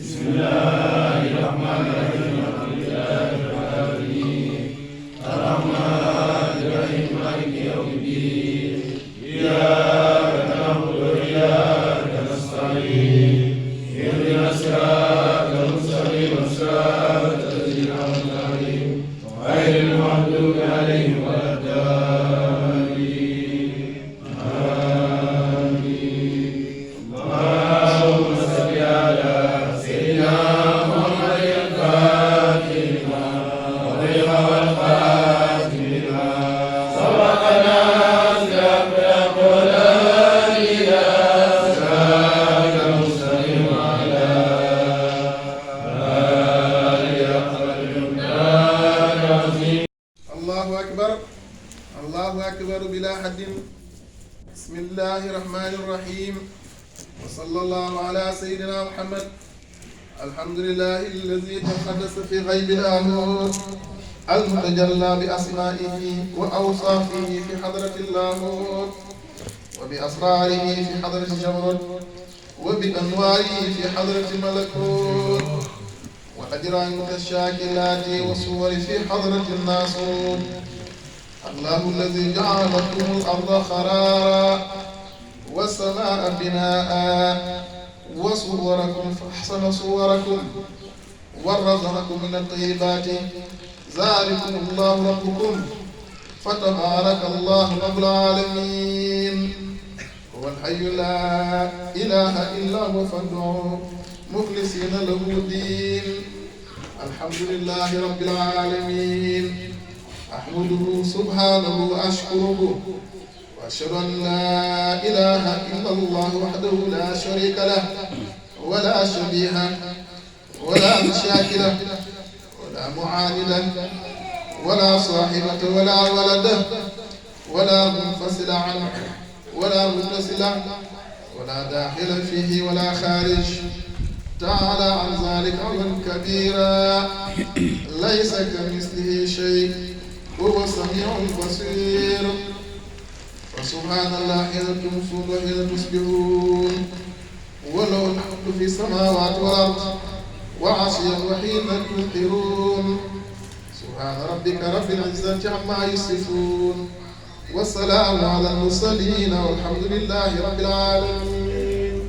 بسم الله الرحمن الرحيم الحمد لله رب العالمين الرحمن الرحيم مالك يوم الدين إياك نعبد وإياك نستعين اهدنا الصراط المستقيم صراط الذين أنعمت عليهم غير المغضوب عليهم ولا الضالين آمين اللهم صل على سيدنا محمد الفاتح لما أغلق والخاتم لما سبقنا صراط الأقوال إلى صراط المستقيم وعلى آله أقدر المقدار العظيم. الله أكبر الله أكبر بلا حد. بسم الله الرحمن الرحيم وصلى الله على سيدنا محمد. الحمد لله الذي تقدس في غيب اللاهوت المتجلى بأسمائه وأوصافه في حضرة اللاهوت وبأسراره في حضرة الجبروت وبأنواره في حضرة الملكوت وأجرام كالشاكلات والصور في حضرة الناسوت. الله الذي جعل لكم الأرض قرارا والسماء بناء وصوركم فأحسن صوركم ورزقكم من الطيبات ذلكم الله ربكم فتبارك الله رب العالمين. هو الحي لا إله إلا هو فادعوه مخلصين له الدين. الحمد لله رب العالمين. أحمده سبحانه وأشكره وأشهد أن لا إله إلا الله وحده لا شريك له ولا شبيه ولا مشاكل ولا معاند ولا صاحبة ولا ولد ولا منفصل عنه ولا متصل ولا داخل فيه ولا خارج. تعالى عن ذلك علوا كبيرا ليس كمثله شيء هو السميع البصير. فسبحان الله حين تمسون وحين تصبحون وله الحمد في السماوات والأرض وعشيا وحين تظهرون. سبحان ربك رب العزة عما يصفون والسلام على المرسلين والحمد لله رب العالمين.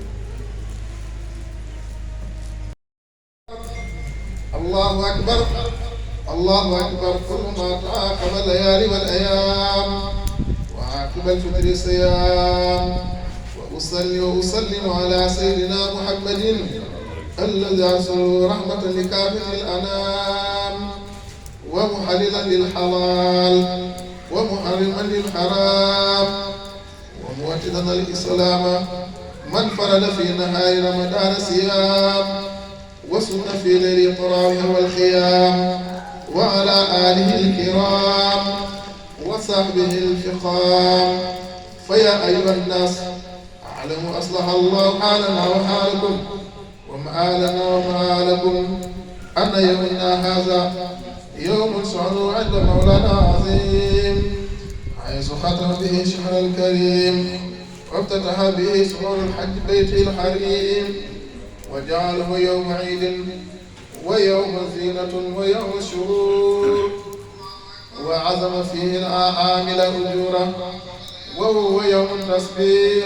الله أكبر الله أكبر. كل ما تعاقب الليالي والأيام وعاقب الفطر الصيام. وأصلي وأسلم على سيدنا محمد الذي أرسله رحمة لكافة الأنام ومحللا للحلال ومحرما للحرام وموتدا الإسلام من فرد في نهار رمضان صيام وسن في ليل التراويح والخيام وعلى آله الكرام وصحبه الفخام. فيا أيها الناس اعلموا أصلح الله حالنا وحالكم ومآلنا ومآلكم أن يومنا هذا يوم شعر عند مولانا عظيم حيث ختم به شهر الكريم وافتتح به سرور الحج بيته الحريم وجعله يوم عيد ويوم زينة ويوم شرور وعظم فيه العامل أجوره وهو يوم التسبيح.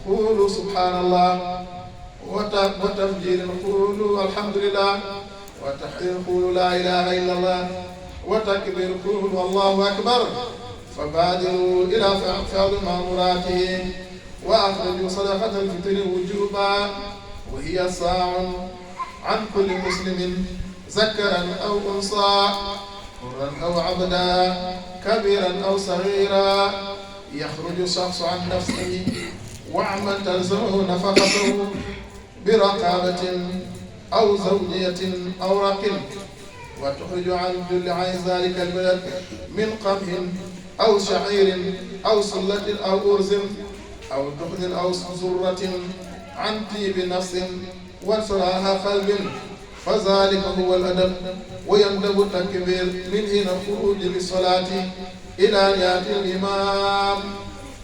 قولوا سبحان الله وتفجير قولوا الحمد لله وتحرير قولوا لا إله إلا الله وتكبير قولوا الله أكبر. فبادروا إلى فعل مأموراته وأخرجوا صدقة الفطر وجوبا وهي ساع عن كل مسلم ذكرا أو أنثى حرا أو عبدا كبيرا أو صغيرا يخرج الشخص عن نفسه وعمن تلزمه نفقته برقابة أو زوجية أو رق وتخرج عن جل عن ذلك البلد من قمح أو شعير أو سلة أو أرز أو دخن أو زرة عن طيب نفس وصلاح قلب فذلك هو الأدب. ويندب التكبير من حين الخروج للصلاة إلى أن يأتي الإمام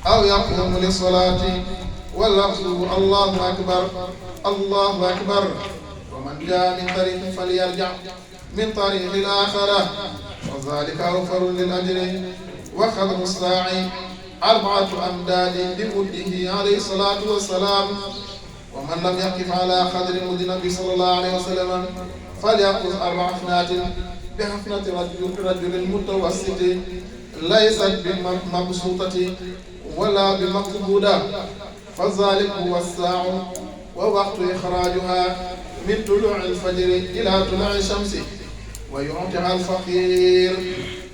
أو يقوم للصلاة واللفظ الله أكبر الله أكبر ومن جاء من طريق فليرجع من طريق الآخرة وذلك أوفر للأجر. وخذ الساعي 4 أمداد بمده عليه الصلاة والسلام. ومن لم يقف على قدر مد النبي صلى الله عليه وسلم فليأخذ 4 أفنات بحفنة رجل متوسط ليست بمبسوطة ولا بمقبودة، فذلك هو الساع ووقت إخراجها من طلوع الفجر إلى طلوع الشمس. ويعطيها الفقير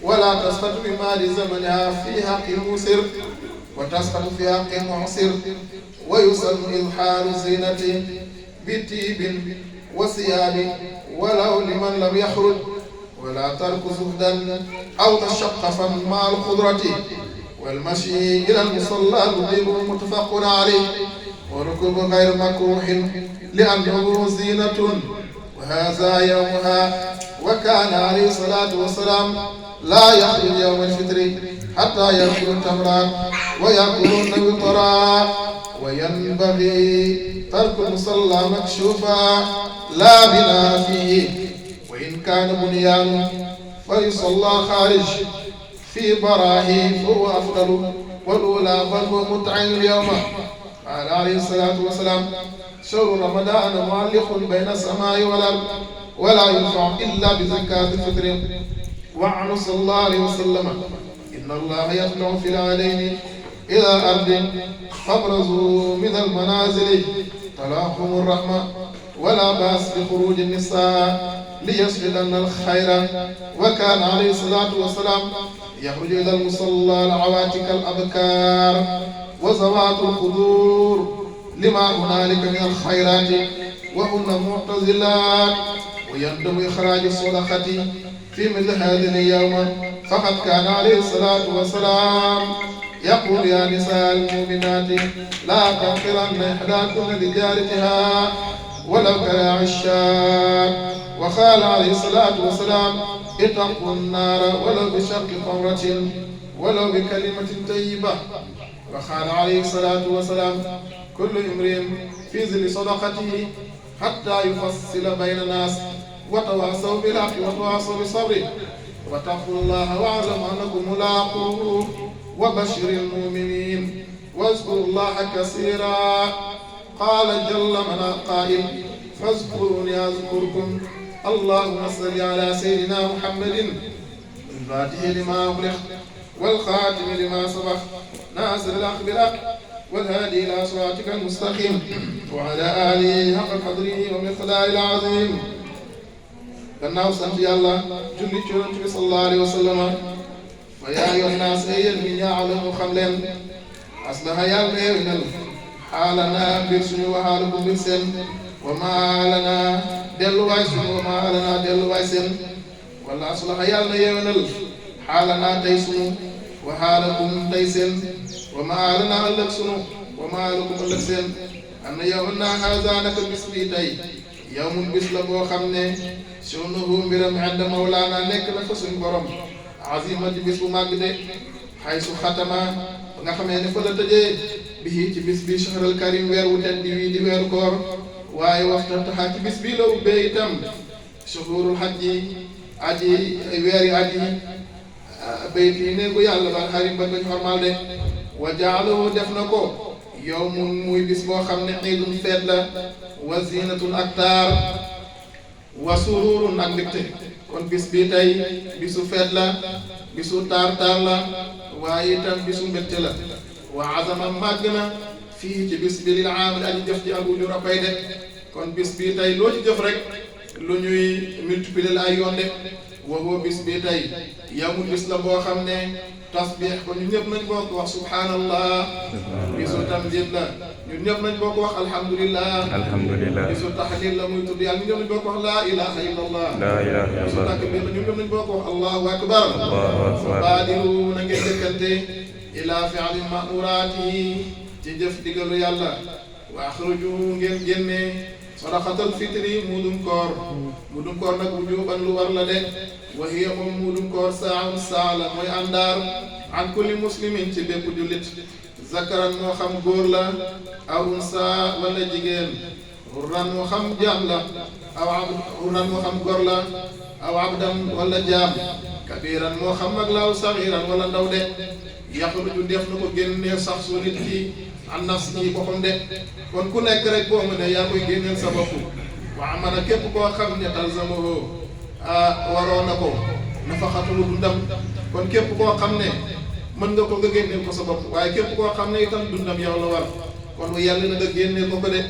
ولا تسقط بمال زمنها في حق الموسر وتسقط في حق المعسر. ويسن إظهار الزينة بطيب وثياب ولو لمن لم يخرج، ولا ترك زهدا أو تشقفا مع الخضرة. والمشي إلى المصلى مطيب متفق عليه، وركوب غير مكروه لأنه زينة وهذا يومها. وكان عليه الصلاة والسلام لا يخرج يوم الفطر حتى يأكل التمرات ويأكل الوطرا. وينبغي ترك المصلى مكشوفا لا بناء فيه، وإن كان بنيان فيصلى خارج في براهين فهو أفضل والأولى بل هو متعين اليوم. قال عليه الصلاة والسلام: شهر رمضان معلق بين السماء والأرض ولا يرفع إلا بزكاة الفطر. وعنه صلى الله عليه وسلم: إن الله يطلع في العالين إلى أرض فابرزوا من المنازل تلاقهم الرحمة ولا بأس بخروج النساء ليشهدن الخير. وكان عليه الصلاة والسلام يخرج إلى المصلى العواتق الأبكار وزوات القدور لما هنالك من الخيرات وهن معتزلات. ويندم إخراج الصدقة في مثل هذه اليوم، فقد كان عليه الصلاة والسلام يقول: يا نساء المؤمنات لا تنقرن إحداكن لجارتها ولو كراع الشاة. وقال عليه الصلاة والسلام: اتقوا النار ولو بشق تمرة ولو بكلمة طيبة. وقال عليه الصلاة والسلام: كل امرئ في ظل صدقته حتى يفصل بين الناس وتواصوا بالحق وتواصوا بالصبر واتقوا الله واعلموا انكم ملاقوه وبشر المؤمنين واذكروا الله كثيرا. قال جل من قائل: فاذكروني اذكركم. اللهم صل على سيدنا محمد الفاتح لما أغلق والخاتم لما سبق ناصر الحق بالحق والهادي إلى صراطك المستقيم وعلى آله حق قدره ومقداره العظيم. gannaaw sant yàlla julli ci Yonent bi sallallahu alayhi wa sallam. fa yaa ayyuhan naas yéen ñi ñaalamu xam leen aslaha yàlla yeewinal xaalana mbir suñu waxaala bu mbir seen wa maalana delluwaay suñu wa maalana delluwaay seen. wala aslaha yàlla yeewinal xaalana tey suñu waxaalakum tey seen wa maalana ëllëg suñu wa maalakum ëllëg seen. am na yow naa haza naka bis bii tey yawmun bis la boo xam ne sunuhu mbiram inda mawlaana nekk na fa suñ borom azima di bis bu màgg de xay su xatama ba nga xamee ne fa la tëjee bii ci bis bi shahral karim weer wu tedd wii di weeru koor. waaye waxtaan taxaa ci bis bii la ubbee itam shuhurul hajji aji weeri aji bayt yi néegu yàlla ba xarim ba bañ xormal de. wa jaalahu def na ko yawmun muy bis boo xam ne iidun feet la wa zinatun ak taar wa sururun ak mbégte. kon bis bi tey bisu feet la bisu taar la waaye itam bisu mbégte la. wa azama màgg na fii ci bis bi lil aamil aji jëf ji al ujura pay de. kon bis bi tey loo ci jëf rek lu ñuy multiplier la ay yoon de. wa huwa bis bi tey yawmul bis la boo xam ne tasbix ko ñun ñëpp nañ bokk wax subhanallah. bisu tamjid la ñun ñëpp nañ bokk wax alhamdulillah. bisu tahlil la muy tudd yàlla ñun ñëpp nañ bokk wax laa ilaha illallah. bisu takbir la ñun ñëpp nañ bokk wax allahu akbar. baadiru na ngeen jëkkante ila fi'li ma'muraati ci jëf digalu yàlla. wa axruju ngeen génne sadaqatal fitri mudum koor nag wujuban lu war la de. wa hiya moom mudum koor saa'un saa la mooy àndaar an kulli muslimin ci bépp jullit zakaran moo xam góor la aw unsa wala jigéen hurran moo xam jaam la aw abd hurran moo xam gor la aw abdan wala jaam kabiran moo xam mag la aw saxiran wala ndaw de yaxruju def na ko génnee sax su nit ki an nafs ci boppam de kon ku nekk rek boo mënee yaa koy génneel sa bopp wa amana képp koo xam ne talzamahu waroo na ko nafaxatulu dundam kon képp koo xam ne mën nga ko nga génneel ko sa bopp waaye képp koo xam ne itam dundam yow la war kon mu yàlla na nga génneel ko ko de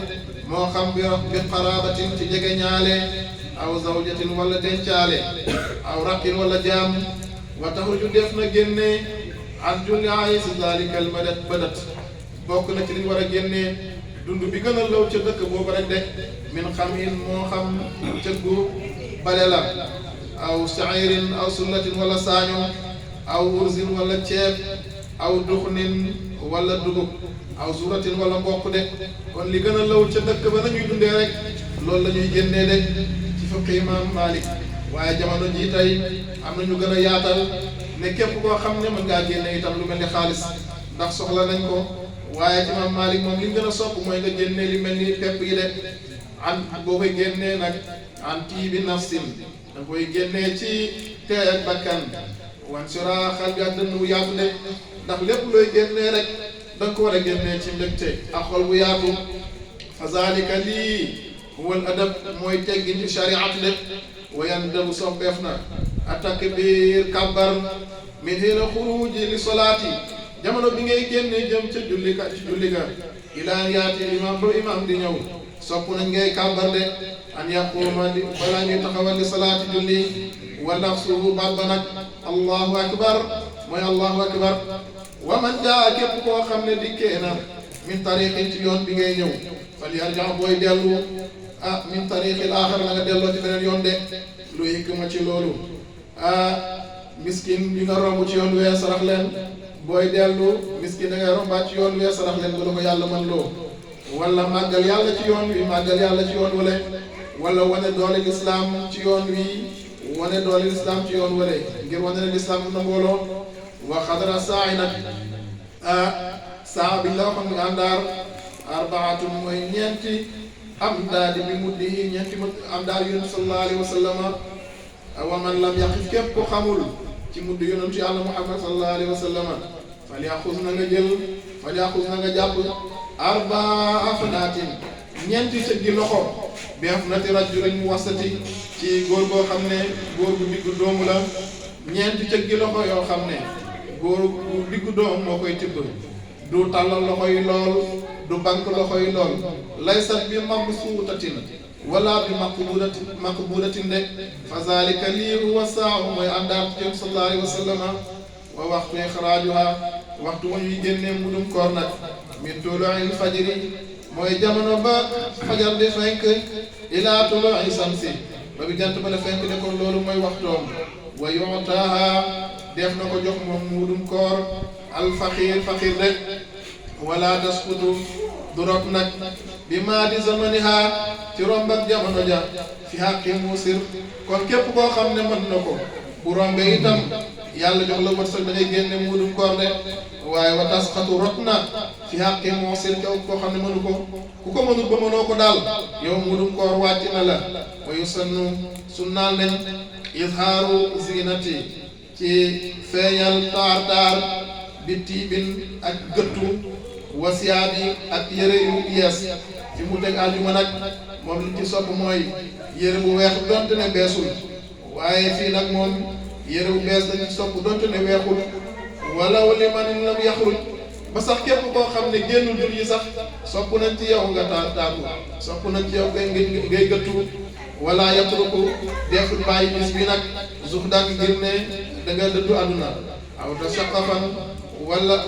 moo xam bi qarabatin ci jege ñaale aw zawjatin wala dencaale aw raqin wala jaam wa taxruju def na génnee an julli ay si zalika al badat bokk na ci liñ war a génnee dund bi gën a law ca dëkk boobu rek de min xamin moo xam cëggu bale la aw shairin aw sullatin wala saaño aw ursin wala ceeb aw duxnin wala dugub aw suratin wala mboq de kon li gën a law ca dëkk ba nañuy dundee rek loolu la ñuy génnee de ci fiqh imam Malik waaye jamono jii tey am na ñu gën a yaatal ne képp koo xam ne mën ngaa génne itam lu mel ni xaalis ndax soxla nañ ko waaye ci imam Malik moom li mu gën a sopp mooy nga génnee li mel ni pepp yi de an boo koy génnee nag an tiibi nafsin da koy génnee ci teey ak bakkan wan sura xal bi ak dënn bu yaatu de ndax lépp looy génnee rek da nga ko war a génnee ci mbégte ak xol bu yaatu fa zalika lii huwal adab mooy teggin ci shariat de wayan dabu soppeef na atakbir kabbar min hina xuruji li solaati jamono bi ngay génne jëm ca julli ga ilaan yaati imam ba imam di ñëw sopp nañ ngay kabbar de an yaquuma di balaa ñuy taxawal li salaati julli wa nafsuhu baat ba nag allahu akbar mooy allahu akbar wa man jaa képp koo xam ne dikkee na min tariqin ci yoon bi ngay ñëw fal yarja booy dellu min tariqil axar la nga delloo ci beneen yoon de lu hikma ci loolu miskin bi nga romb ci yoon wee sarax leen booy dellu miskin da ngay rombaat ci yoon wee sarax leen ba la ko yàlla mën loo wala màggal yàlla ci yoon wi màggal yàlla ci yoon wale wala wane doole lislaam ci yoon wi wane doole lislaam ci yoon wale ngir wane ne lislaam na mbooloo wa xadara saa yi nag saa bi la waxoon nga àndaar arbaatun mooy ñeenti am daadi bi muddi yi ñeenti am daal yonent sallallahu alayhi wa sallama wa man lam yaqif képp ko xamul ci muddi yonent yàlla muhammad sallallahu alayhi wa sallama fal yaxus na nga jël fal yaxus na nga jàpp arbaa afnaatin ñeenti cëggi loxo bi afnati rajulin mu wasati ci góor goo xam ne góor gu diggu doomu la ñeenti cëggi loxo yoo xam ne góor gu diggu doom moo koy tibb du tàllal loxo yi lool du bank loxo yi lool laysat bi mabsuutatin wala bi maqbudatin de fa zalika lii huwa saa mooy àndaat ci sallallahu alayhi wa sallama wa waxtu ixraajuha waxtu mu ñuy génnee mudum koor nag min tuluu'il fajri mooy jamono ba fajar di fenk ila tuluu'i samsi ba bi jant ba la fenk ne kon loolu mooy waxtoom wa yu'taaha def na ko jox moom mudum koor al faqir rek wala tasqutu du rot nag bi maa di zamaniha ci romb ak jamono ja fi haqqi musir kon képp koo xam ne mën na ko bu rombe itam yàlla jox la wërsëg da ngay génne mudum koor de waaye wa tasqatu rot na fi haqqi musir kaw koo xam ne mënu ko ku ko mënul ba mënoo ko daal yow mudum koor wàcc na la wa yusannu sunnaal nañ izhaaru zinati ci feeñal taar bi tiibin ak gëttu wasiyaabi ak yëre yu yees fi mu teg àjjuma nag moom li ci sopp mooy yëre bu weex donte ne beesul waaye fii nag moom yëre bu bees dañu sopp donte ne weexul wala wali man lam yaxruj ba sax képp koo xam ne génnul jur yi sax sopp nañ ci yow nga taagu sopp nañ ci yow ngay gëttu wala yatruku deful bàyyi bis bi nag zuhdan ngir ne da nga dëddu àdduna aw tasaqafan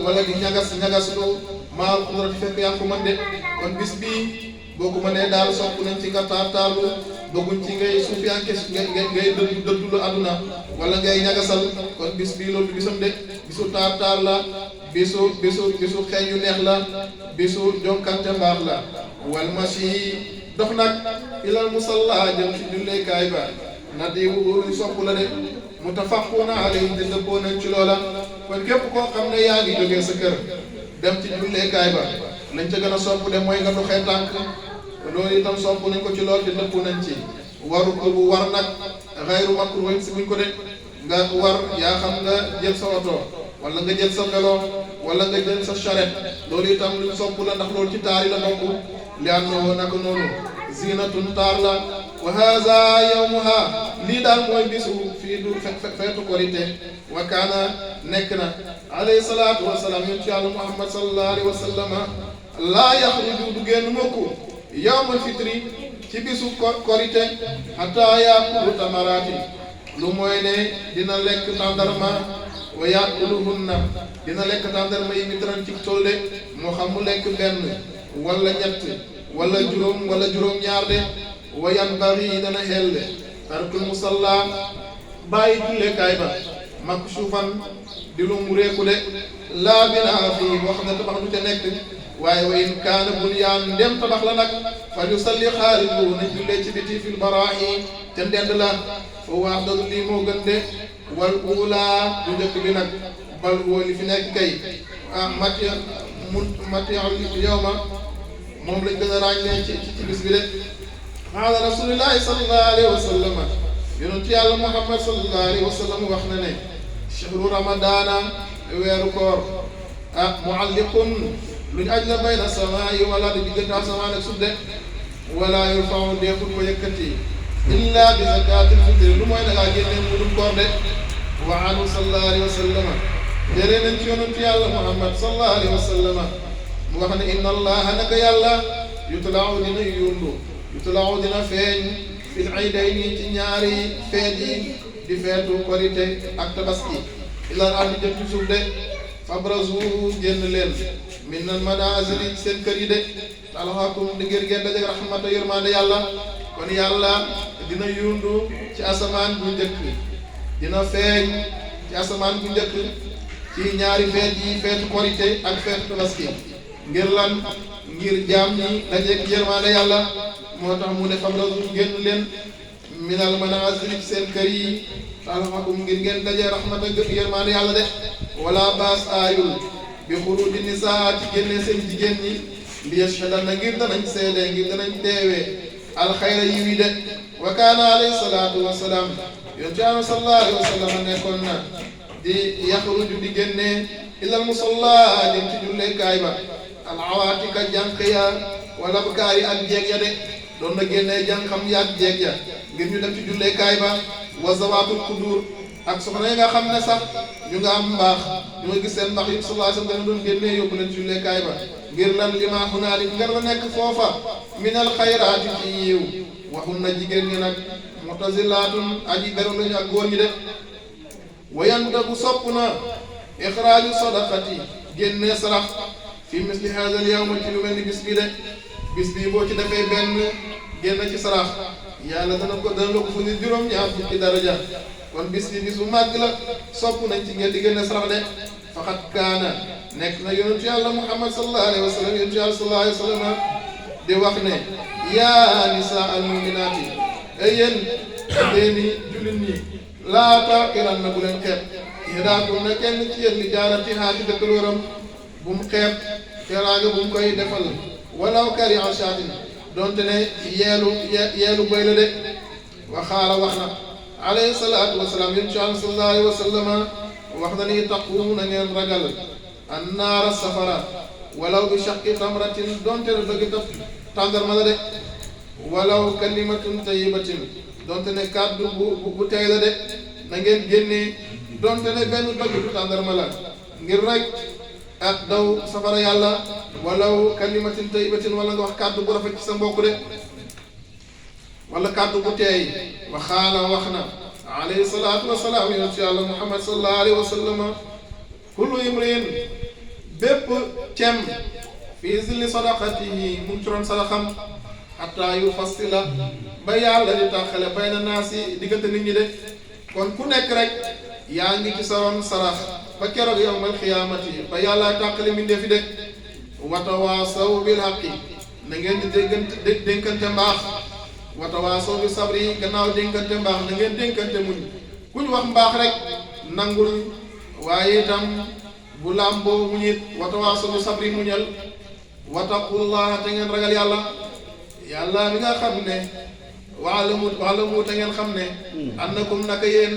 wala di ñagas lu maal xudrati fekk yaa ko mën de kon bis bii boo ko mënee daal sopp nañ ci nga taartaalu bëgguñ ci ngay suufiyanke ngay dëddu lu àdduna wala ngay ñagasal kon bis bii loolu bisam de bisu taar la bisu xeeñ yu neex la bisu jonkante mbaax la wal mashi dox nag ilal musalla jëm ci julleekaay ba na di wuuru sopp la de mutafaquna alayhi te dëppoo nañ ci loola kon képp koo xam ne yaa ngi jógee sa kër dem ci julleekaay ba lañ ca gën a sopp de mooy nga doxee tànk loolu itam sopp nañ ko ci lool te dëpp nañ ci waru ko bu war nag xayru makruhin si buñ ko de nga war yaa xam nga jël sa oto wala nga jël sa vélo wala nga jël sa charrette loolu itam luñ sopp la ndax loolu ci taar yi la bokk li annahu naka noonu zinatun taar la wa haza yawmuha lii daal mooy bisu fii du feetu korite wa kaana nekk na alayhi salaatu wa salaam yonent yàlla Muhammad sallallahu alayhi wa sallama laa yaxruju du génn mukk yawmal fitri ci bisu korite hatta yaakulu tamaraati lu mooy ne dina lekk tàndarma wa yaakuluhunna dina lekk tàndarma yi mitran ci tolle moo xam mu lekk benn wala ñett wala juróom wala juróom-ñaar de wa yanbaghi dana xel tarkul musalla bàyyi jullekaay ba makshufan di lu mu réeku de laa binaa fii boo xam ne tabax du ca nekk waaye wa in kaana bunyaan ndem tabax la nag fa yusalli xaariju nañ jullee ci biti fil baraahi te ndend la fa waax dadu lii moo gën de wal uulaa du njëkk bi nag bal woo li fi nekk kay mati yawma moom lañ gën a ràññee ci bis bi de qaala rasulillahi sallallahu alayhi wa sallam yonent yàlla Muhammad sallallahu alayhi wa sallam wax na ne shahru ramadana weeru koor mualliqun luñ aj la bayna samaa'i wala di diggante asamaan ak suuf de wala yurfa'u deeful ko yëkkati illa bi zakatil fitri lu mooy da ngaa génnee mudum koor de wa anhu sallallahu alayhi wa sallam jëree nañ ci yonent yàlla Muhammad sallallahu alayhi wa sallam mu wax ne inna allaha naka yàlla yutla'u dina yundu yutla'u dina feeñ fil iidayni ci ñaari feet yi di feetu korite ak tabaski ilal ardi jëm ci suuf de fabrazu génn leen min al manazili seen kër yi de alxakum di ngir ngeen daje rahmata yërmande yàlla kon yàlla dina yundu ci asamaan bu njëkk dina feeñ ci asamaan bu njëkk ci ñaari feet yi feetu korite ak feetu tabaski ngir lan ngir jaam ñi dajeek yërmande yàlla moo tax mu ne fabrazu génn leen minal manazil seen kër yi alxakum ngir ngeen daje rahmata yërmande yàlla de wala baas aayul bi xuruji nisaa ci génne seen jigéen ñi li yashhadanna ngir danañ seede ngir danañ teewee alxayra yi wi de wa kaana alayhi salaatu wa salaam yonent Yàlla sallallahu alayhi wa sallam nekkoon na di yaxruju di génne ilal musalla dem ci jullekaay ba alawaatika jànq ya wala bakaar yi ak jeeg ya de doon na génnee jànqam ya ak jeeg ya ngir ñu dem ci jullekaay ba wa zawaatul qudur ak soxna yi nga xam ne sax ñu nga am mbaax ñu nga gis seen mbaax yi sallallahu alayhi wa sallam doon génnee yóbbu leen ci jullekaay ba ngir lan li maa hunaalik ngir la nekk foofa minal xayraati ci yiw waxul na jigéen ñi nag mutazilaatun aji beru lañu ak góor ñi de wayandabu sopp na ixraaju sadaqati génnee sarax fi misli haadal yawma ci lu mel ni bis bi de bis bii boo ci defee benn génn ci sarax yàlla dana la ko fu ni juróom-ñaar fukki daraja kon bis bi bis bu màgg la sopp nañ ci ngeen di génne sarax de faqad kaana nekk na yonentu yàlla Muhammad sallallahu alayhi wa sallam yonentu yàlla sallallahu alayhi wa sallam di wax ne yaa nisaa al muminaati ay yéen jigéeni jullit ñi laa taqiran na bu leen xeeb ihdaakun na kenn ci yéen li jaarati haati dëkkaloram bu mu xeeb teraanga bu mu koy defal walaw kari an shaatin donte ne yeelu bëy la de waxaala wax na alayhi salaatu wa salaam yonent Yàlla sallallahu alayhi wa sallam wax na ni taqu na ngeen ragal an naara safara walaw bi shaqi tamratin donte ne dëgg taf tàndarma la de walaw kalimatun tayyibatin donte ne kàddu bu tey la de na ngeen génnee donte ne benn dëgg tàndarma la ngir rek ak daw safara yàlla walaw kalimatin tayyibatin wala nga wax kàddu bu rafet ci sa mbokk de wala kàddu bu teey waxaala wax na alayhi salaatu wa salaam yonent yàlla Muhammad sallallahu alayhi wa sallam kullu imriin bépp cem fii zilli sadaqatihi mu ci roon sadaxam xataa yu fassila ba yàlla di tàqale bayna naas yi diggante nit ñi de kon ku nekk rek yaa ngi ci sa roon sarax ba keroog yawmal xiyaamati ba yàlla tàqale mbindeef yi de watawaasaw bil haqqi na ngeen di dénkante mbaax watawaasaw bi sabri gannaaw dénkante mbaax na ngeen dénkante muñ ku ñu wax mbaax rek nangul waaye itam bu làmboo muñit watawaasaw bi sabri muñal wattaqullaha te ngeen ragal yàlla yàlla mi nga xam ne waalamu te ngeen xam ne annakum naka yéen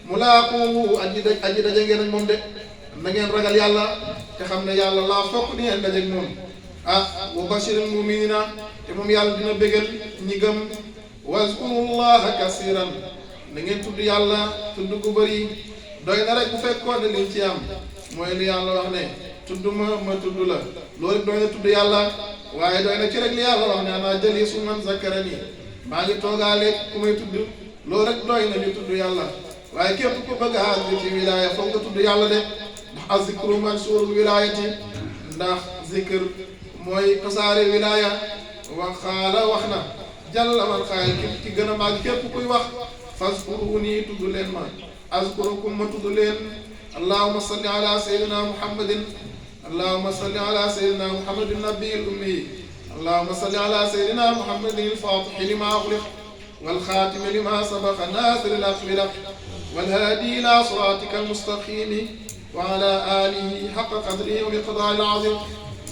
mulaaqu aji daje ngeen ak moom de na ngeen ragal yàlla te xam ne yàlla laa fokk di ngeen daje ak moom wa bashiril muminina te moom yàlla dina bégal ñi gëm wazkurullaha kasiran na ngeen tudd yàlla tudd gu bëri doy na rek bu fekkoon ne liñ ci am mooy li yàlla wax ne tudd ma tudd la loolu doy na tudd yàlla waaye doy na ci rek li yàlla wax ne ana jalisu man zakarani maa ngi toogaale ku may tudd loolu rek doy na ñu tudd yàlla waaye képp ku bëgg a àgg ci wilaaya foog nga tudd yàlla de ndax azikru mansurul wilaayati ndax zikr mooy tasaare wilaaya waxaala wax na jàlla man xaayal ki gën a màgg képp kuy wax fazkuruni tudd leen ma azkurukum ma tudd leen allahumma salli ala sayyidina muhammadin allahumma salli ala sayyidina muhammadin nabiyil ummi اللهم صل على سيدنا محمد الفاتح لما أغلق والخاتم لما سبق ناصر الحق بالحق والهادي إلى صراطك المستقيم وعلى آله حق قدره ومقداره العظيم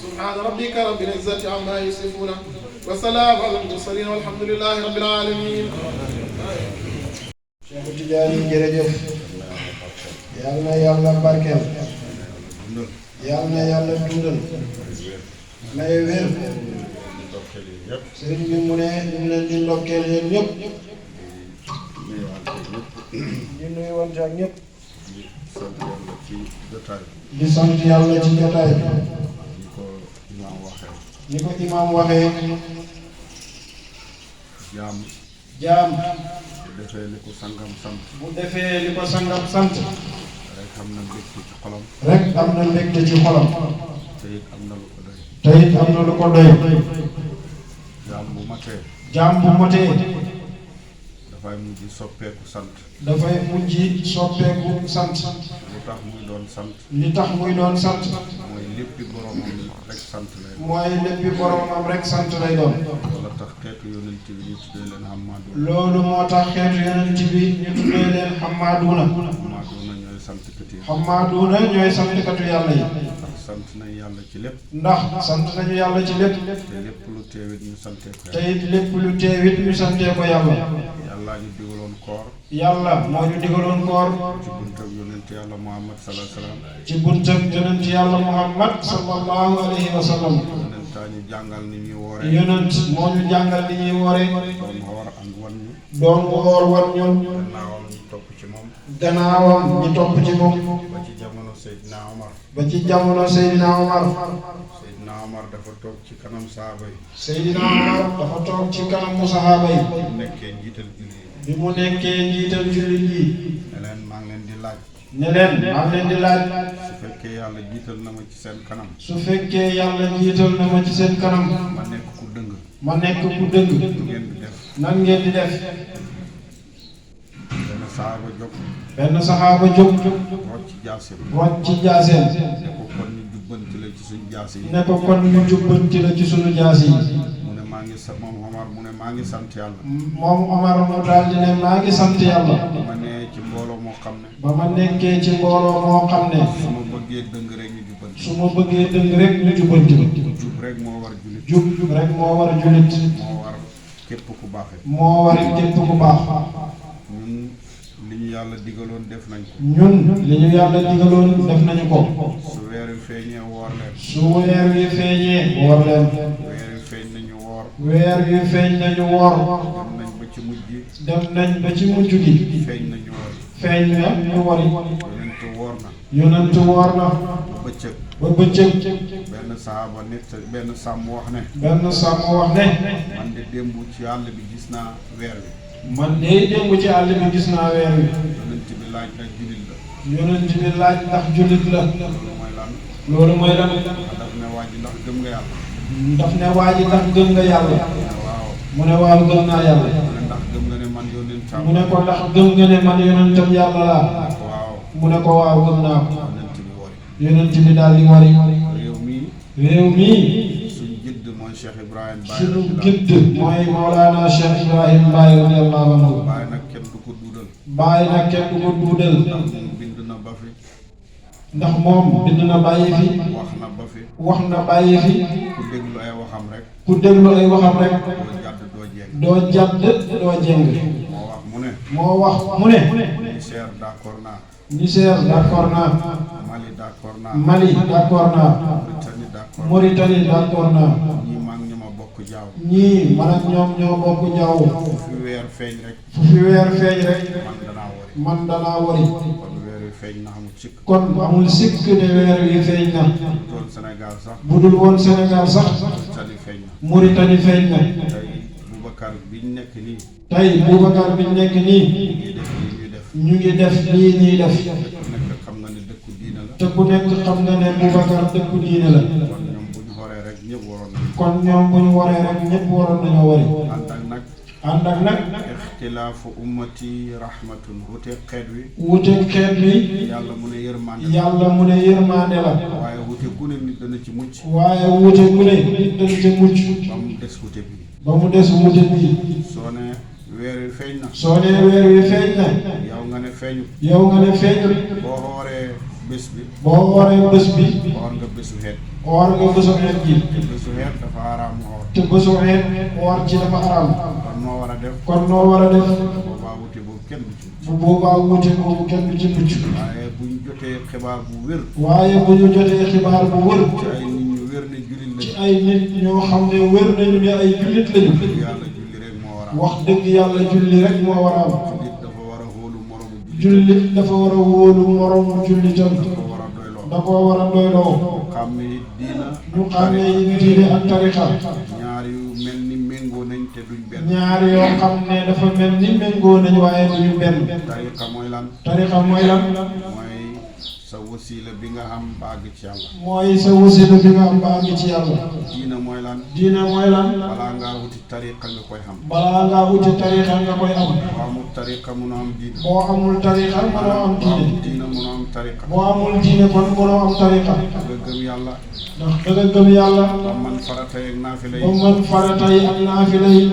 سبحان ربك رب العزة عما يصفون وسلام على المرسلين والحمد لله رب العالمين. Cheikh Tidiane jërëjëf yal na yàlla barkeel yal na yàlla dundal may wér sëriñ bi mu ne ñu ngi leen di ndokkeel yéen ñëpp di nuyuwante ak ñëpp di sant yàlla ci jotaay bi ni ko imaam waxee jaam bu defee li ko sangam sant bu defee li ko sangam sant rek am na mbégte ci xolam rek am na mbégte ci xolam te it am na lu ko doy te it am na lu ko doy jaam bu matee jaam bu matee dafay mujj soppeeku sant dafay mujj soppeeku sant lu tax muy doon sant li tax muy doon sant mooy léppi boromam rek sant lay mooy léppi boromam rek sant lay doon wala tax xeetu yonent bi ñu tuddee leen Hammaadu loolu moo tax xeetu yonent bi ñu tuddee leen Hammaaduna ñooy santkat yi Hammaaduna ñooy santkatu yàlla yi ndax sant nañ yàlla ci lépp ndax sant nañu yàlla ci lépp te lépp lu teewit ñu santee ko te it lépp lu teewit ñu santee ko yàlla yàlla ñu digaloon koor yàlla moo ñu digaloon koor ci buntab yonent yàlla Muhammad sallallahu alayhi wa sallam ci buntab yonent yàlla Muhammad sallallahu alayhi wa sallam yonentaa ñu jàngal ni ñuy woore yonent moo ñu jàngal li ñuy woore doon xoor ak wan ñu doon woor wan ñun gannaawam ñu topp ci moom gannaawam ñu topp ci moom ba ci jamono Seydina Omar ba ci jamono Seydina Omar Seydina Omar dafa toog ci kanam saaba yi Seydina Omar dafa toog ci kanamu sahaaba yi bu nekkee njiital julli yi bi mu nekkee njiital jullit yi ne leen maa ngi leen di laaj ne leen maa ngi leen di laaj su fekkee yàlla jiital na ma ci seen kanam su fekkee yàlla jiital na ma ci seen kanam ma nekk ku dëng ma nekk ku dëng lu ngeen di def nan ngeen di def benn saaba jóg benn saxaaba jóg rocc jaasi bi rocc ci jaaseen ne ko kon ñu jubbanti la ci suñ jaasi yi ne ko kon ñu jubbanti la ci sunu jaasi yi mu ne maa ngi sa moom Omar mu ne maa ngi sant yàlla moom Omar mu daal di ne maa ngi sant yàlla ma nee ci mbooloo moo xam ne ba ma nekkee ci mbooloo moo xam ne su ma bëggee dëng rek ñu jubbanti su ma bëggee dëng rek ñu jubbanti la jub rek moo war jullit jub rek moo war jullit moo war képp ku baaxee moo war képp ku baax ñun li ñu yàlla digaloon def nañ ko ñun li ñu yàlla digaloon def nañu ko su weer wi feeñee woor leen su weer wi feeñee woor leen weer wi feeñ nañu woor weer wi feeñ nañu woor dem nañ ba ci mujj gi dem nañ ba ci mujj gi feeñ nañu woor feeñ na ñu wori yonent woor na yonent woor na ba bëccëg ba bëccëg benn saaba nit benn sàmm wax ne benn sàmm wax ne man de démb ci àll bi gis naa weer wi man de démb ci àll bi gis naa weer wi yonent bi laaj nag jullit la yonent bi laaj ndax jullit la loolu mooy lan loolu mooy lan daf ne waa ji ndax gëm nga yàlla daf ne waa ji ndax gëm nga yàlla waaw mu ne waaw gëm naa yàlla mu ne ndax gëm nga ne man yonent mu ne ko ndax gëm nga ne man yonentam yàlla laa waaw mu ne ko waaw gëm naa ko yonent bi wari yonent bi daal di wari réew mii réew mii suñ jëdd mooy Cheikh Ibrahim Baye sunu gidd mooy Mawlana Cheikh Ibrahim Baye radiyallahu anhu Baye nag kenn du ko duudal Baye nag kenn du ko duudal ndax moom bind na ba fi ndax moom bind na bàyyi fi wax na ba fi wax na bàyyi fi ku déglu ay waxam rek ku déglu ay waxam rek doo jàdd doo jeng. moo wax mu ne. Niger d'accord naa. Niger d'accord naa. Mali d'accord naa. Mali d'accord naa. Mauritanie d'accord. Mauritanie d'accord naa. ñii maa ngi ñoo bokk jaww. ñii man ak ñoom ñoo bokk jaww. fu fi weer feeñ rek. fu fi weer feeñ rek. man danaa wari. kon weer wi feeñ na amul sikk. kon amul sikk ne weer wi feeñ na. bu doon Sénégal sax. bu dul woon Sénégal sax. Mauritanie feeñ na. Mauritanie feeñ na. tey Boubacar biñ nekk nii. tey Boubacar biñ nekk nii. ñu ngi def lii ñuy def. te ku nekk xam nga ne dëkku diine la. te ku nekk xam nga ne Boubacar dëkku diine la. kon ñoom bu ñu waree rek ñëpp waroon nañoo wari. ànd ak nag. ixtilaafu ummati rahmatun wuteeg xeet wi. wuteeg xeet wi. yàlla mu ne yërmande. yàlla mu ne yërmande la. waaye wute gu ne nit dana ci mucc. waaye wute gu ne nit dana ci mucc. ba mu des wute bi. ba mu des wute bi. soo ne weer wi feeñ na. soo ne weer wi feeñ na. yow nga ne feeñu. yow nga ne feeñu. boo xooree bés bi. boo xooree bés bi. xoor nga bésu xeet. xoor nga bésu xeet gi. bésu xeet dafa araam xoor. te bésu xeet xoor ci dafa araam. kon noo war a def. kon noo war a def. boobaa wute boobu kenn du ci. bu boobaa wute boobu kenn du ci mucc. waaye bu ñu jotee xibaar bu wér. waaye bu ñu jotee xibaar bu wér. ci ay nit ñu wér ne jullit lañu. ci ay nit ñoo xam ne wér nañu ne ay jullit lañu. yàlla julli rek moo war a am. wax dëgg yàlla julli rek moo war a am. jullit dafa war a wóolu moromu jullit dafa war a wóolu moromu jullitam. da koo war a doyloo. xam ne diina. ñu xam ne diine ak tarixa. ñaar yu mel ni méngoo nañ te duñ benn. ñaar yoo xam ne dafa mel ni méngoo nañ waaye duñu benn. tarixa mooy lan. tarixa mooy lan. mooy sa wasila bi nga am ba àgg ci yàlla. mooy sa wasila bi nga am ba àgg ci yàlla. diina mooy lan. diina mooy lan. balaa ngaa wuti tarixa nga koy xam. balaa ngaa wuti tarixa nga koy am. boo amul tarixa mënoo am diina. boo amul tarixa mënoo am diine. diina mënoo am tarixa. boo amul diine kon mënoo am tarixa. nga gëm yàlla. ndax da nga gëm yàlla. ba man farata yi ak naafila yi. ba man farata yi ak naafila yi.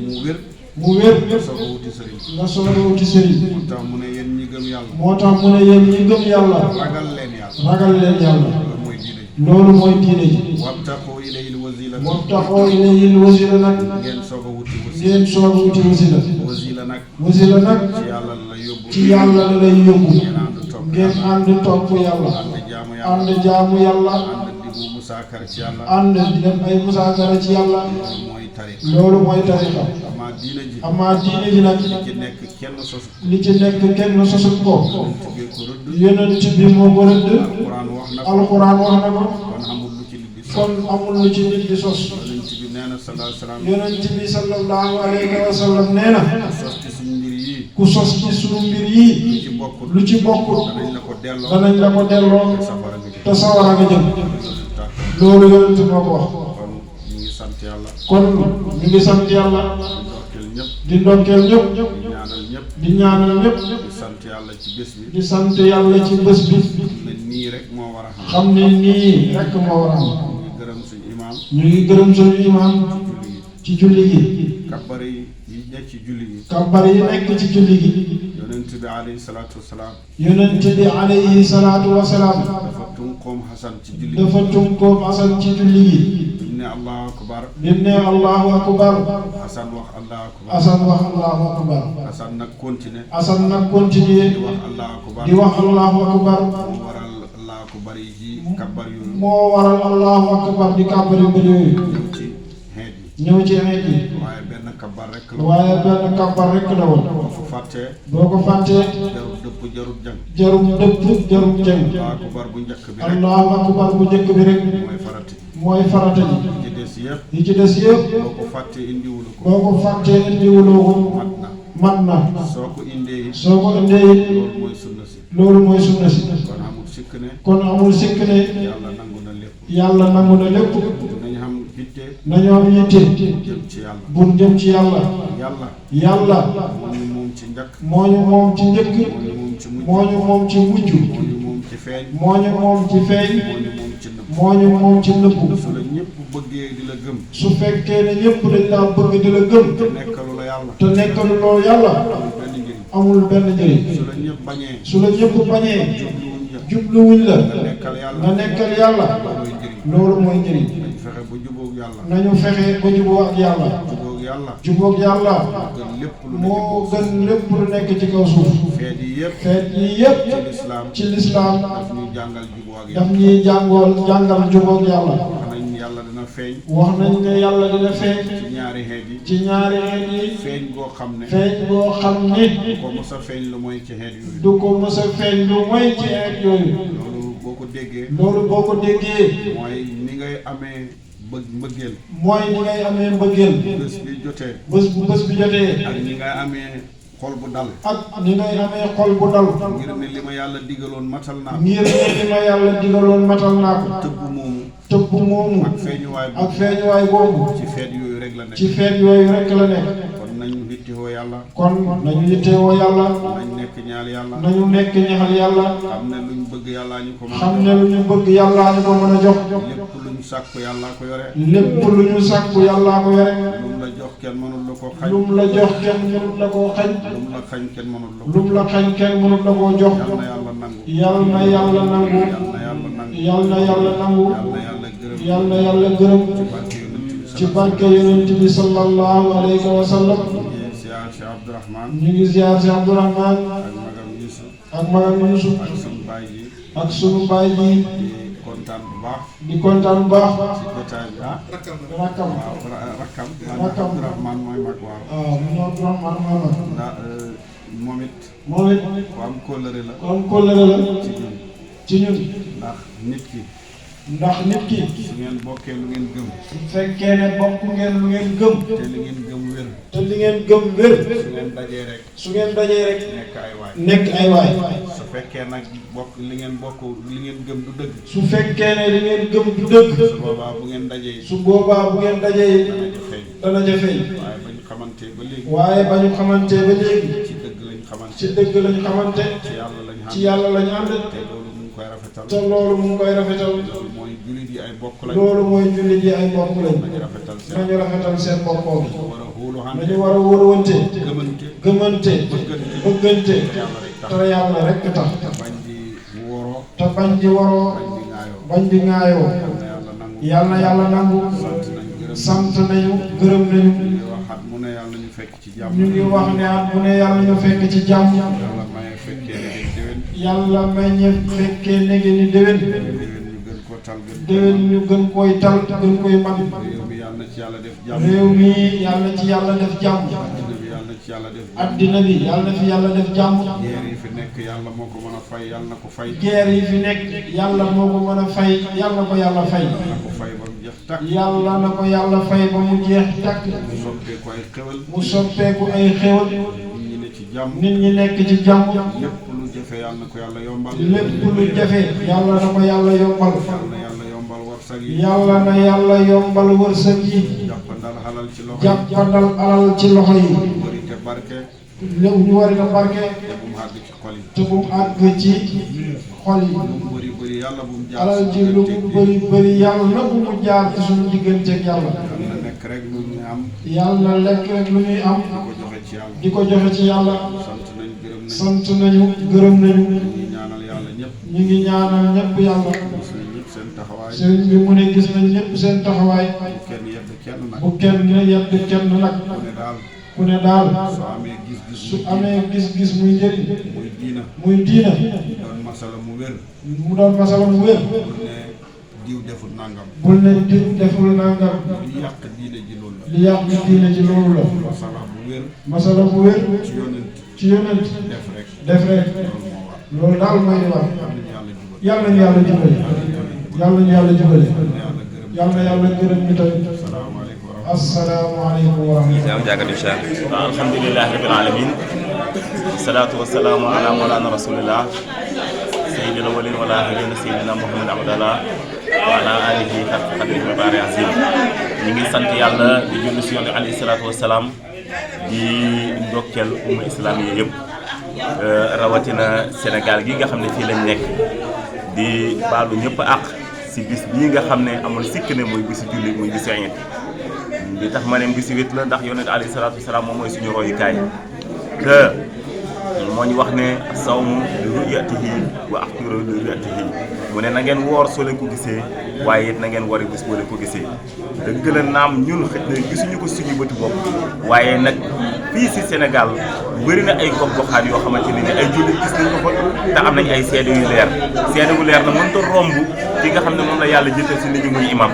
mu wér. mu wér. nga soog a wuti sëriñ. nga soog a wuti sëriñ. moo tax mu ne yéen ñi gëm yàlla. moo tax mu ne yéen ñi gëm yàlla. ragal leen yàlla. ragal leen yàlla. loolu mooy diine ji. loolu mooy diine ji. wabtaqu ilayhil wasila. wabtaqu ilayhil wasila nag. ngeen soog a wuti wasila. ngeen soog a wuti wasila. wasila nag. wasila nag. ci yàlla la yóbbu. ci yàlla la lay yóbbu. ngeen ànd topp yàlla. ngeen ànd topp yàlla. ànd jaamu yàlla. ànd jaamu yàlla. ànd digu musaakar ci yàlla. ànd di def ay musaakara ci yàlla. loolu mooy tariqa. loolu mooy tariqa. amaa diine ji. amaa diine ji nag. li ci nekk kenn sosu. li ci nekk kenn sosut ko. yonent bi ko rëdd. yonent bi moo ko rëdd. alquran wax na ko. alquran wax na ko. kon amul lu ci nit di sos. kon amul lu ci nit di sos. yonent bi nee na sallallahu alayhi wa sallam. yonent bi sallallahu alayhi wa sallam nee na. sos ci suñu mbir yii. ku sos ci sunu mbir yii. lu ci bokkul. danañ la ko delloo. danañ la ko delloo. te safara nga jëm. te sawara nga jëm. loolu yonent moo ko wax. kon ñu ngi sant yàlla. kon ñu ngi sant yàlla. di ndokkeel ñëpp. di ñaanal ñëpp. di ñaanal ñëpp. di sant yàlla ci bés bi. di sant yàlla ci bés bi. ne nii rek moo war a xam. xam ne nii rek moo war a xam. ñu ngi gërëm suñu imaam. ñu ngi gërëm suñu imaam. ci julli gi. kabbar yi nekk ci julli gi. kabbar yi nekk ci julli gi. yonent bi alayhi salaatu wa salaam. yonent bi alayhi salaatu wa salaam. dafa tunqoom Xasan ci julli gi. dafa tunqoom Xasan ci julli gi. bim ne Allahu akbar. bim ne Allahu akbar. Xasan wax Allahu akbar. Xasan wax Allahu akbar. Xasan nag continué. Xasan nag continué. di wax Allahu akbar. di wax Allahu akbar. moo waral Allahu akbar yi ci kabbar yooyu. moo waral Allahu akbar di kabbar yu bëri yooyu. ñëw ci xeet yi. ñëw ci xeet yi. waaye benn kabbar rek la. waaye benn kabbar rek la woon. boo ko fàttee. boo ko fàttee. jarut dëpp jarut jàng. jarut dëpp jarut jàng. Allahu akbar bu njëkk bi rek. Allahu akbar bu njëkk bi rek. mooy farati. mooy farata ji. yi ci des yëpp. yi ci des yëpp. boo ko fàttee indiwulu ko. boo ko fàttee indiwuloo ko. mat na. soo ko indee yi. soo ko indee yi. loolu mooy sunna si. loolu mooy sunna si. kon amul sikk ne. kon amul sikk ne. yàlla nangu na lépp. yàlla nangu na lépp. nañ xam yitte. nañoo am yitte. jëm ci yàlla. bu jëm ci yàlla. yàlla. moo ñu moom ci njëkk. moo ñu moom ci njëkk. moo ñu moom ci mujj. moo ñu moom ci mujj. moo ñu moom ci feeñ. moo ñu moom ci feeñ. moo ñu moom ci nëbb. moo ñu moom ci nëbb. su la ñëpp bëggee di la gëm. su fekkee ne ñëpp dañ laa bëgg di la gëm. te nekkalu la yàlla. te nekkalu loolu yàlla. amul benn njëriñ. su la ñëpp bañee. su la ñëpp bañee. jubluwuñ la. jubluwuñ la. nga nekkal yàlla. nga nekkal yàlla. loolu mooy njëriñ. nañu fexe ba jubóog yàlla. nañu fexe ba jubóo ak yàlla. jubóog yàlla. jubóog yàlla. moo gën lépp lu nekk ci kaw suuf. feet yi yëpp. ci lislaam. daf ñuy jàngal jubóo ak daf ñuy jàngal jubóog yàlla. wax nañ yàlla dina feeñ. wax nañ ne yàlla dina feeñ. ci ñaari xeet yi. ci ñaari xeet yi. feeñ boo xam ne. du ko mos a feeñ lu mooy ci xeet yooyu. du ko mos a feeñ lu mooy ci xeet yooyu. loolu boo ko déggee. mooy ni ngay amee mbëggeel. mooy ni ngay amee mbëggeel. bés bi jotee. bés bi jotee. ak ni ngay amee xol bu dal. ak ni ngay amee xol bu dal. ngir ne li ma yàlla digaloon matal naa ko. ngir ne li ma yàlla digaloon matal naa ko. tëbb moomu. ak feeñuwaay boobu. ci feet yooyu rek la nekk. ci feet yooyu rek la nekk. kon nañu yittewoo yàlla. nañu yittewoo yàlla. nañu nekk ñaal yàlla. nañu nekk ñaxal yàlla. xam ne luñ bëgg yàllaa ñu ko mën a. xam ne lu ñu bëgg yàllaa ñu ko mën a jox. lépp luñ sàkku yàllaa ko yore. lépp lu ñu sàkku yàllaa ko yore. lum la jox kenn mënul la koo xañ. lum la jox kenn mënul la koo xañ. lum la xañ kenn mënul la ko. lum la xañ kenn mënul la koo jox. yal na yàlla nangu. yal na yàlla nangu. yal na yàlla gërëm. ci barke yonent bi sallallahu alayhi wa sallam. ñu ngi ziar si Abdourahman. ak magam Yusuf. ak sunu baay ji. di kontaan bu baax. ci jotaay bi rakkam. rakkam. Abdourahman mooy mag waaw. waaw ñu Abdourahman mooy mag. ndax moom it. ku am kóllëre la. ci ñun. ndax nit ki. su ngeen bokkee lu ngeen gëm. su fekkee ne bokk ngeen lu ngeen gëm. te li ngeen gëm wér. su ngeen dajee rek. nekk ay waay. su fekkee nag li ngeen gëm du dëgg. su fekkee ne li ngeen gëm du dëgg. su boobaa bu ngeen dajee. dana jafeñ. waaye ba ñu xamantee ba léegi. ci dëgg lañ xamante. ci yàlla lañ ànd. te loolu mu ngi koy rafetal. loolu mooy jullit yi ay bokk lañ. nañu rafetal seen boppoo bi. nañu war a wóorwante. gëmante. bëggante. te yàlla rek tax. te bañ di woroo. bañ di ŋaayoo. yàlla na yàlla nangu. sant nañu gërëm nañu. ñu ngi wax ne at mu ne yàlla ñu fekk ci jàmm. yàlla may ñu fekkee nege ni déwén. déwén ñu gën koy tal gën koy man. réew mi yàlla na ci yàlla def jàmm. addina bi yàlla na fi yàlla def jàmm. guerre yi fi nekk yàlla moo ko mën a fay yàlla na ko fay. guerre yi fi nekk yàlla moo ko mën a fay yàlla ko yàlla fay. yàlla na ko yàlla fay ba mu jeex takk. mu soppeeku ay xéwal. nit ñi nekk ci jàmm. lépp lu jafe yàlla na ko yàlla yombal. lépp lu jafe yàlla na ko yàlla yombal. yàlla na yàlla yombal wërsëg yi. jàppandal alal ci loxo yi. lépp ñu wari te barke. te bu mu àgg ci xol yi. alal ji lu mu bëri yàlla na bu mu jaar ci suñu digganteeg yàlla. yàlla na lekk rek lu ñuy am. di ko joxe ci yàlla. sant nañu gërëm nañu. ñu ngi ñaanal ñëpp yàlla. sëriñ bi mu ne gis nañ ñëpp seen taxawaay. bu kenn yedd kenn nag. ku ne daal su amee gis-gis muy njëriñ. muy diina. mu doon masala mu wér. diw deful nangam. bul ne diw deful nangam. li yàq diine ji loolu la. li yàq diine ji loolu la. masala bu wér. ci yonent. def rek. loolu daal mooy li war. yàlla nañu yàlla jubale. yàlla na yàlla gërëm ñu tamit. asalaamaaleykum wa rahmatulah. alhamdulilahi rabbil alamin. salaatu wa salaamu ala mawlana rasulillah. sayyidina walin wal axirin sayyidina Muhammad abdallah wa ala alihi xaq qadrihi wa baari azim. ñu ngi sant yàlla di julli si yonent alayhi salaatu wa salaam di ndokkeel umma islam yi yëpp rawatina Sénégal gi nga xam ne fii lañ nekk di baalu ñëpp àq si bis bii nga xam ne amul sikk ne muy bisi julli muy bisi ayit li tax ma ne bisi wét la ndax yonent alayhi salaatu wa salaam moom mooy suñu royukaay te moo ñu wax ne sawmu li ru'yatihi wa aftiru li ru'yatihi mu ne na ngeen woor soo leen ko gisee waaye it na ngeen wari bis boo leen ko gisee dëgg la naam ñun xëj na gisuñu ko suñu bëti bopp waaye nag fii si Sénégal bëri na ay gox-goxaan yoo xamante ne ni ay jullit gis nañ ko fa te am nañ ay seede yu leer seede yu leer na mënut a romb ki nga xam ne moom la yàlla jëtal si nit ñi muy imam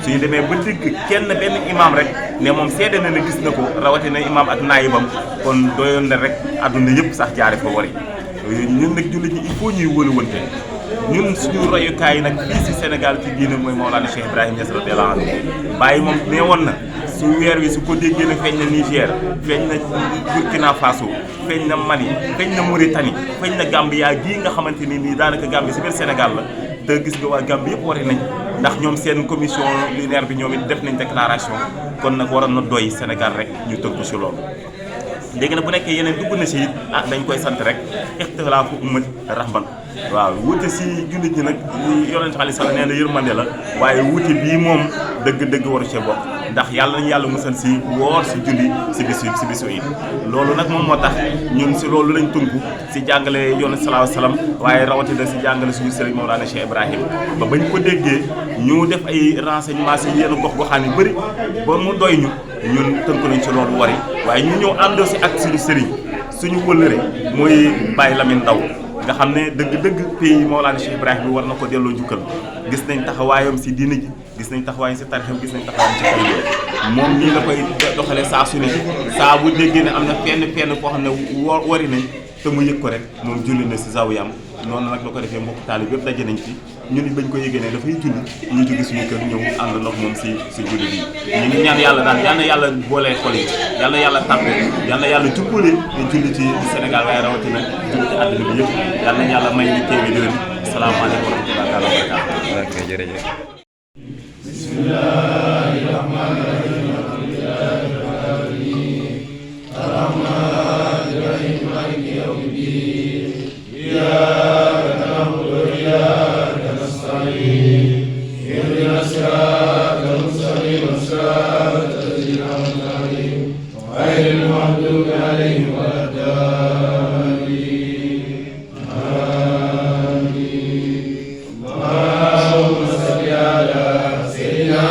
suñu demee ba dégg kenn benn imam rek ne moom seede na ne gis na ko rawatina imam ak naayibam kon doyoon na rek àdduna yëpp sax jaare fa wari ñun nag jullit ñi il faut ñuy wëluwante ñun suñu royukaay nag fii si Sénégal ci diine mooy Mawlana Cheikh Ibrahima Niass radiyallahu anhu bàyyi moom nee woon na su weer wi su ko déggee ne feeñ na Niger feeñ na Burkina Faso feeñ na Mali feeñ na Mauritanie feeñ na Gambia gii nga xamante ni nii daanaka Gambie si biir Sénégal la te gis nga waa Gambie yëpp wari nañ ndax ñoom seen commission lunaire bi ñoom it def nañ déclaration kon nag waroon na doy Sénégal rek ñu tënku si loolu. léegi nag bu nekkee yeneen dugg na si it dañ koy sant rek ixtilaafu ummati rahman waaw wuute si jullit ñi nag yonent alayhi salaam nee na yërmande la waaye wuute bii moom dëgg-dëgg waru cee bokk ndax yàlla nañu yàlla musal si woor si julli si bisu yi loolu nag moom moo tax ñun si loolu lañ tënku si jàngale yonent sallallahu alayhi wasallam waaye rawatina si jàngale suñu sëriñ Mawlana Cheikh Ibrahim ba bañ ko déggee ñu def ay renseignements si yenn gox-goxaan yu bëri ba mu doy ñu ñun tënku nañ ci loolu wari waaye ñu ñëw àndoo si ak suñu sëriñ suñu wëllëre mooy Baye Lamine Ndaw nga xam ne dëgg-dëgg pays Mawlana Cheikh Ibrahim bi war na ko delloo jukkal gis nañ taxawaayam si diina ji gis nañ taxawaayam si tarixam gis nañ taxawaayam ci kay moom nii la koy doxalee saa su ne saa bu déggee ne am na fenn foo xam ne wari nañ te mu yëg ko rek moom julli na si zawiyam noonu nag la ko defee mbokk taalib yëpp daje nañ ci ñun bañ ko yëgee ne dafay julli ñu jóge suñu kër ñëw ànd ndox moom si julli bi ñu ngi ñaan yàlla daal yal na yàlla boolee xol yi yal na yàlla tàppe yal na yàlla jubbale ñu julli ci Sénégal waaye rawatina julli ci àdduna bi yëpp yal nañ yàlla may ñu teewe déwén asalaamaaleykum wa rahmatullahi wa barakatuh. ok jërëjëf. bismillahi rahmani rahim arrahmani rahim maliki yawmi ddin iyyaka na'budu wa iyyaka nasta'in ihdina siratal mustaqim siratal ladzina an'amta alayhim ghayril maghdubi alayhim waladdallin amin allahumma salli ala sayyidina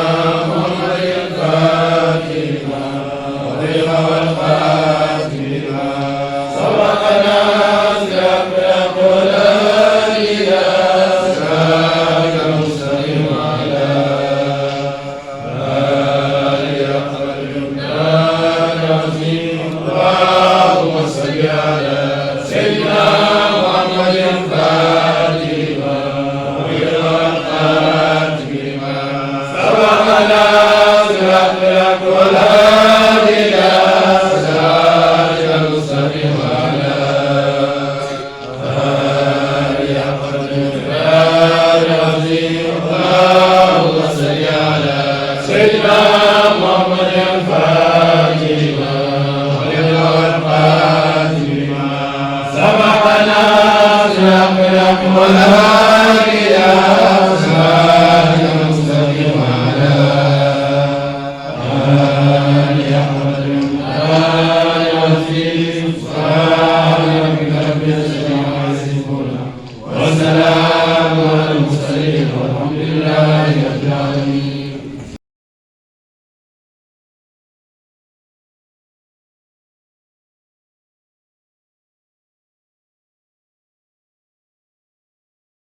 muhammadin al-fatih wal khatim lima sabaqana والسلام على المرسلين والحمد لله رب العالمين.